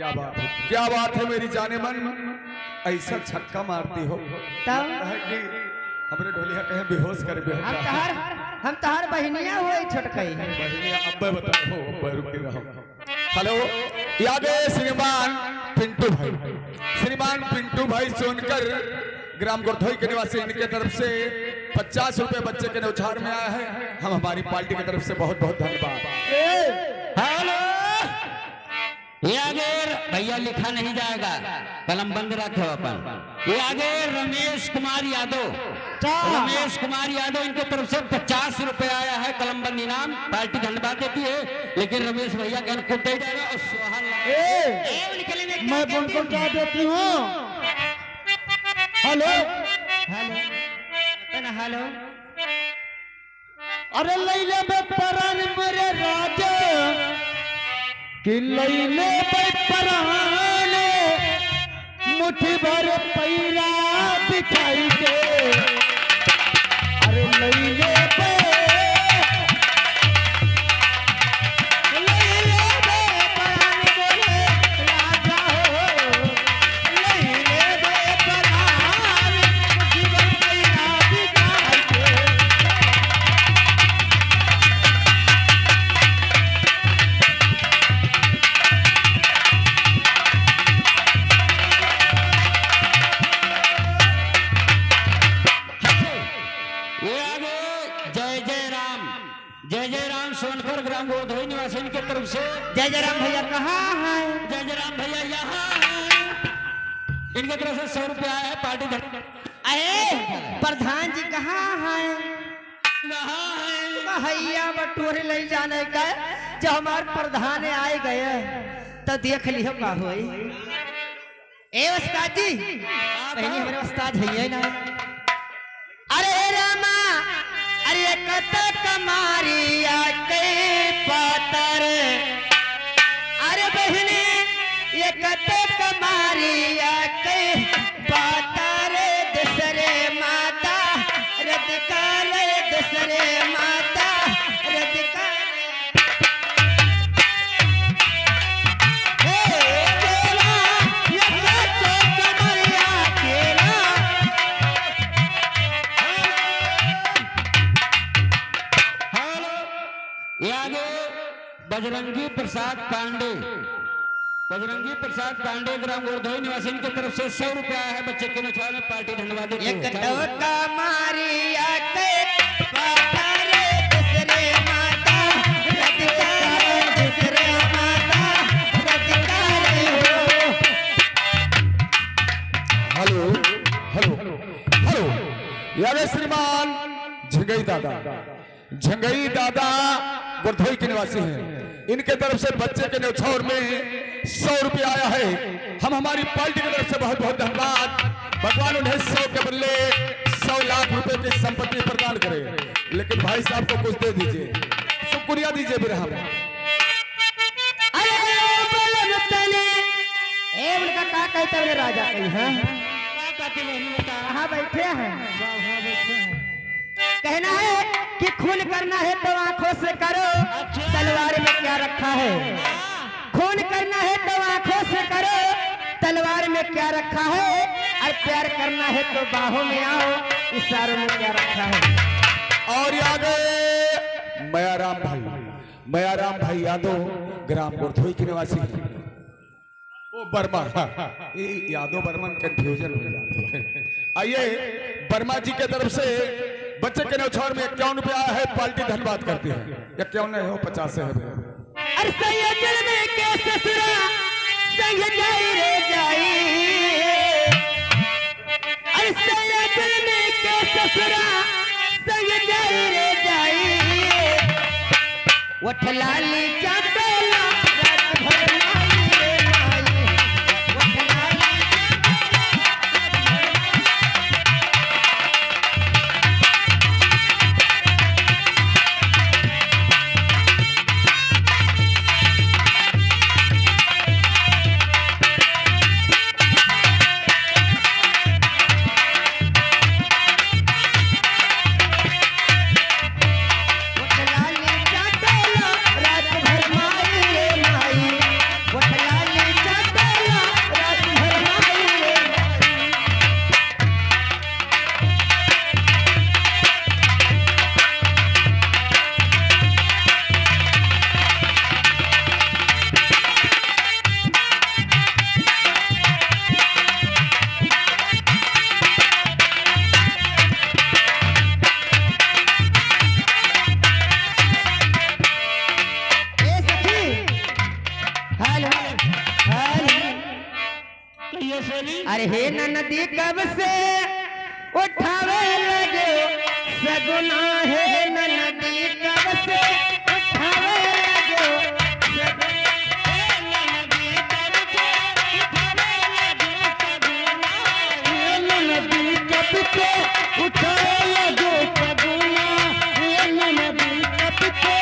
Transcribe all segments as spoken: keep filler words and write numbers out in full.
क्या बात है, क्या बात है मेरी जानेमन, ऐसा छक्का मारती हो। तब? लगता है कि हमरे ढोलिया कहीं बेहोश कर, बेहोश हम कर। तहार, हम तहार बहिनिया होई छोटकई। बहिनिया, अब्बे बताओ, अब्बे रुकी रहो। हेलो, ये आ गए श्रीमान पिंटू भाई। श्रीमान पिंटू भाई सोनकर, ग्राम गुरधोई के निवासी, इनके तरफ से पचास रुपए बच्चे के न्यौछावर में आया है। हम हमारी पार्टी की तरफ से बहुत बहुत धन्यवाद। ए! हेलो, ये आगे भैया लिखा नहीं जाएगा, कलम बंद रखे अपन। ये आगे रमेश कुमार यादव, अच्छा। रमेश कुमार यादव, इनके तरफ से पचास रुपए आया है, कलम बंद इनाम, पार्टी धन्यवाद देती है, लेकिन रमेश भैया का कुछ दे जाएगा और सोहन ए, ए, उनके लिए मैं मैं क्या उनको देती हूँ? क्या देती हूँ? हेलो। हेलो। हेलो। अरे लैले बे परान मोरे राजा, कि लैले बे परान, मुट्ठी भर पैरा बिछाई के। अरे लैले बे, लैले बे परान मोरे राजा हो। ये आगे जय जय राम। जय जय राम सोनकर ग्राम गुरधोई निवासिन के तरफ से। जय जय राम भैया, कहाँ हैं? जय जय राम भैया यहाँ हैं। इनके तरफ से सौ रुपया है, पार्टी धन-, अरे, प्रधान जी कहाँ हैं? कहाँ हैं? भैया बटोरे ले जाने का, जब हमार प्रधान आए गए, तो देख लिहो का होई। ए उस्ताद जी, पहले हमरे उस्ताद है ये ना। अरे रामा, अरे कतक मारिया के पातर, अरे बहिनी, ये कतक मारिया के पातर, दूसरे माता रदिकाल, दूसरे माता रदिकाल। ये आगे बजरंगी प्रसाद पांडे, बजरंगी प्रसाद पांडे ग्राम गुरधोई निवासिन के तरफ से सौ रुपया है, बच्चे के न्यौछावर में पार्टी धन्यवाद देती है। एक टोका मारिया के पाता रे, दूसरे माता रतिका रे, दूसरे माता रतिका रे हो। हेलो, हेलो, हेलो। यारे श्रीमान झंगई दादा, झंगई दादा गुरधोई के निवासी हैं। इनके तरफ से बच्चे के न्यौछावर में सौ रुपया आया है। हम हमारी पार्टी की तरफ से बहुत बहुत धन्यवाद। भगवान उन्हें सौ के बदले सौ लाख रुपए की संपत्ति प्रदान करे। लेकिन भाई साहब को कुछ दे दीजिए, शुक्रिया दीजिए बिरहा में। अरे बोलो न तनी, ए उनका का कहते हैं राजा कहीं, हाँ? का कहते हैं, बता। कहाँ बैठे हैं? वाह, वाह, बैठे हैं। कहना है कि खून करना है तो आंखों से करो, अच्छा। तलवार में क्या रखा है? खून करना है तो आंखों से करो, तलवार में क्या रखा है? और प्यार करना है तो बाहों में आओ, इशारों में क्या रखा है? और ये आ गए मयाराम भाई, मयाराम भाई यादव, ग्राम गुरधोई के निवासी हैं। ओ वर्मा, ये यादव वर्मन confusion हो जाता है। आइए, वर्मा जी के तरफ से बच्चे के न्यौछावर में इक्यावन रुपया आया है, पार्टी धन्यवाद करती है। इक्यावन नहीं हो, पचास है भैया। अरे सैया जल में के ससुरा संग जाई रे जाई, अरे सैया जल में के ससुरा संग जाई रे जाई। ओठ लाली चाटेला, रात भर माई रे माई। ओठ लाली चाटेला, रात भर माई। हे ननदी कब से उठावे लगे सगुना, हे ननदी कब से उठावे लगे सगुना, हे ननदी कब से उठावे लगे सगुना, हे ननदी कब से उठावे लगे सगुना, हे ननदी कब से।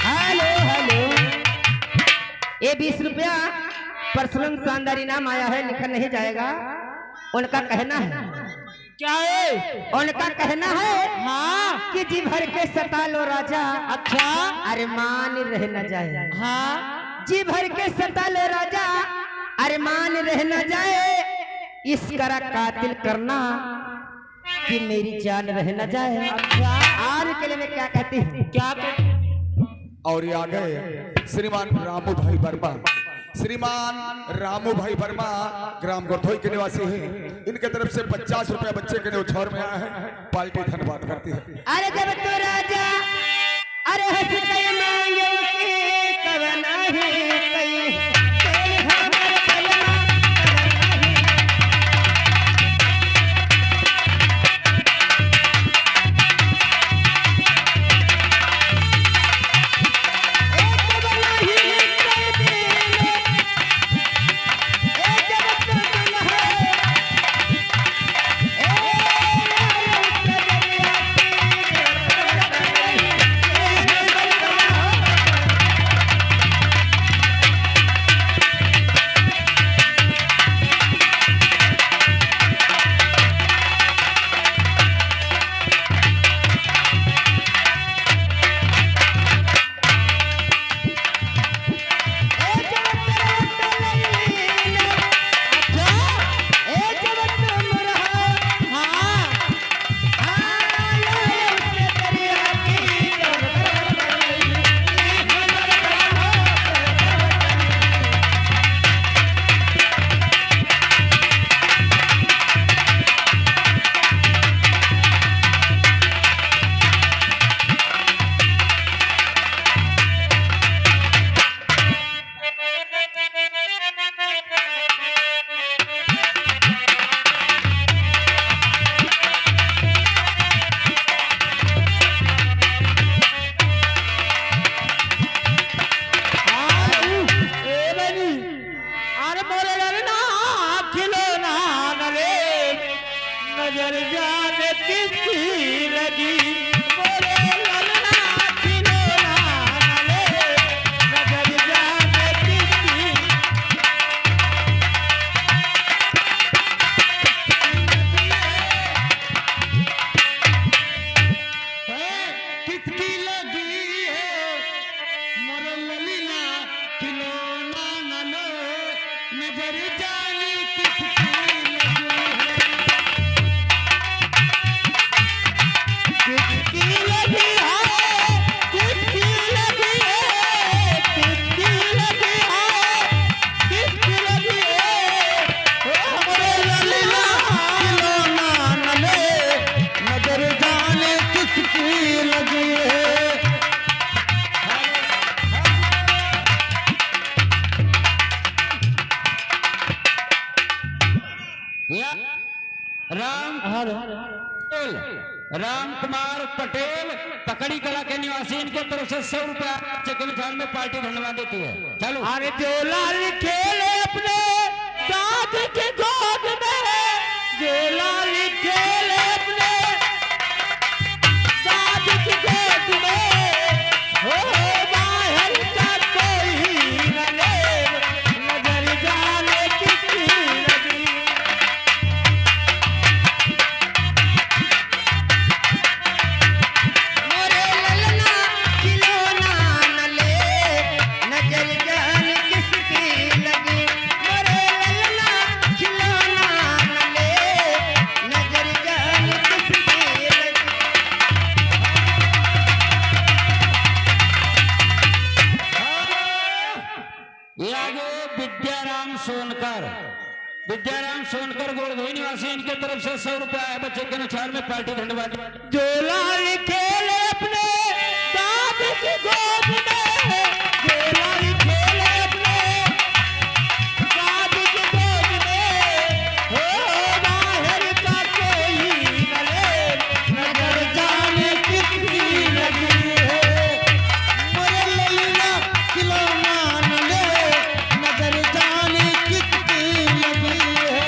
हेलो, हेलो। ये बीस रुपया personal शानदार इनाम आया है, लिखा नहीं जाएगा। उनका कहना है, क्या है? उनका कहना है हाँ। कि जी भर के सता लो राजा, अच्छा। अरमान रह न जाए। हाँ। जी भर के सता लो राजा, अरमान रह न जाए, इस तरह कातिल करना कि मेरी जान रह न जाए। अच्छा। और के लिए मैं क्या कहती हूँ? क्या कहती? और ये आ गए श्रीमान रामू भाई वर्मा। श्रीमान रामू भाई वर्मा ग्राम गरधोई के निवासी हैं। इनके तरफ से पचास रुपया बच्चे के न्यौछावर में आया है। पार्टी धन्यवाद करती है। अरे जब तो राजा, अरे हंस के मांगे के कवना ही कई, तेरे हमर बलमा कवना ही। ए बनी, अरे मोरे ललना खिलौना न ले, नजर जाने किसकी लगी। मोरे ललना खिलौना न ले, नजर जाने किसकी है, किसकी लगी है, मोर ललना खिलौना न लो, नजर जाने किसकी लगी है। किसकी लगी है, किसकी लगी है, किसकी लगी है, किसकी लगी है? ओ हमरे ललना खिलौना न ले, नजर जाने किसकी लगी है। या राम हर बोल। राम कुमार पटेल, पकड़ी कला के निवासी, इनके तरफ से सौ रुपया चेक के निशान में पार्टी धन्यवाद देती है। चलो। अरे जो लाल खेले अपने दादी की गोद में, जो लाल खेले अपने दादी की गोद में, हो बाहर का कोई न ले, नजर जाने किसकी लगी। मोरे ललना खिलौना न ले, नजर जाने किसकी लगी। मोरे ललना खिलौना न ले, नजर जाने किसकी लगी। ये आगे विद्याराम सोनकर, विद्याराम सोनकर गोड़धोई निवासी, इनके तरफ से सौ रुपया है। बच्चे के अनुसार में पार्टी धन्यवाद। जो लाल खेले अपने दादी की गोद में, जो लाल खेले अपने दादी की गोद में, हो बाहर का कोई न ले, नजर जाने किसकी लगी है। मोरे ललना खिलौना न ले, नजर जाने किसकी लगी है।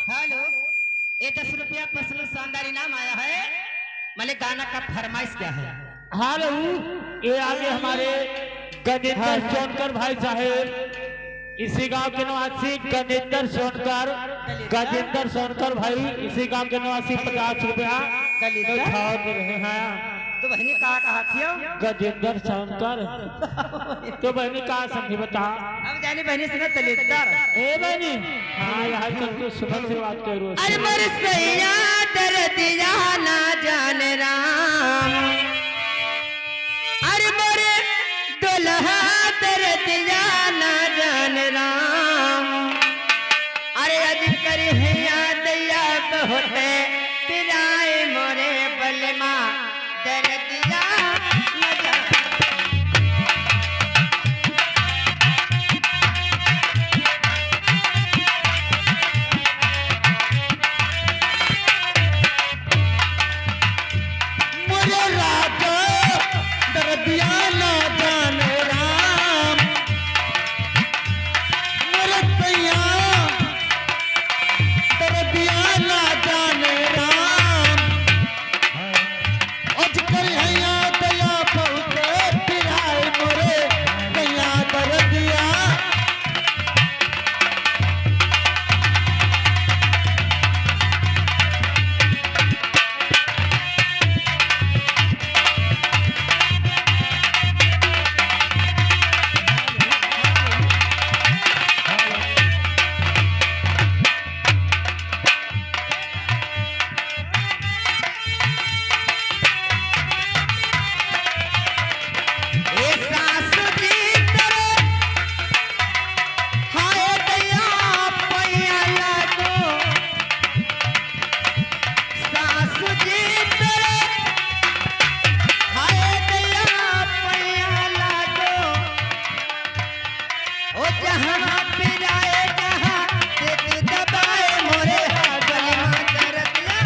हेलो, ये दस रुपया personal शानदार इनाम आया है। मले गाना का फरमाइश क्या है? हेलो, ये आगे हमारे गजेंद्र सोनकर भाई साहेब, इसी गांव के निवासी गजेंद्र सोनकर, गजेंद्र सोनकर भाई, इसी गांव के निवासी, पचास रुपया दलिद्दर। उठाओ दे रहे हैं। तो बहनी का कहा थी हो? गजेंद्र सोनकर। तो बहिनी का समझी बता? अब जानी बहिनी सुनो दलिद्दर। ए बहिनी, हाँ, यहाँ तक तो सुनल से बात करो। अरे मोर सैया दरदिया ना जाने राम, अरे मोर दुल्हा दरदिया ना जाने राम, अरे अज करी है याद या बहुत पिराए मोरे बलमा। दरदिया न जा। ओ जहाँ पिराए, जहाँ दिल दबाए मोरे, बलमा दरदिया।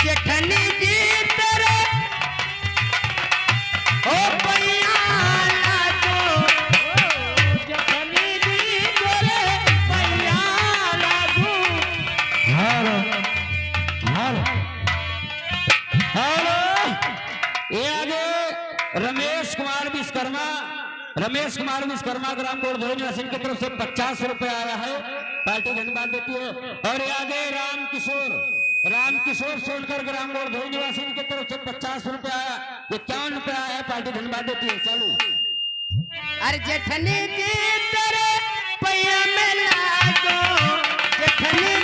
जेठनी जी तेरे ओ पैया लागो। जेठनी जी तेरे पैया लागो। हेलो, हेलो, हेलो। ये आगे रमेश कुमार विश्वकर्मा, रमेश कुमार विश्वकर्मा ग्राम गोड़धोई निवासिन की तरफ से पचास रुपया आया है, पार्टी धन्यवाद देती है। और ये आगे राम किशोर, राम किशोर सोनकर ग्राम गोड़धोई निवासिन की तरफ से पचास रुपया आया, इक्यावन रुपया आया है, पार्टी धन्यवाद देती है। चालू। अरे जेठनी जी तेरे पैया में लागो, जेठनी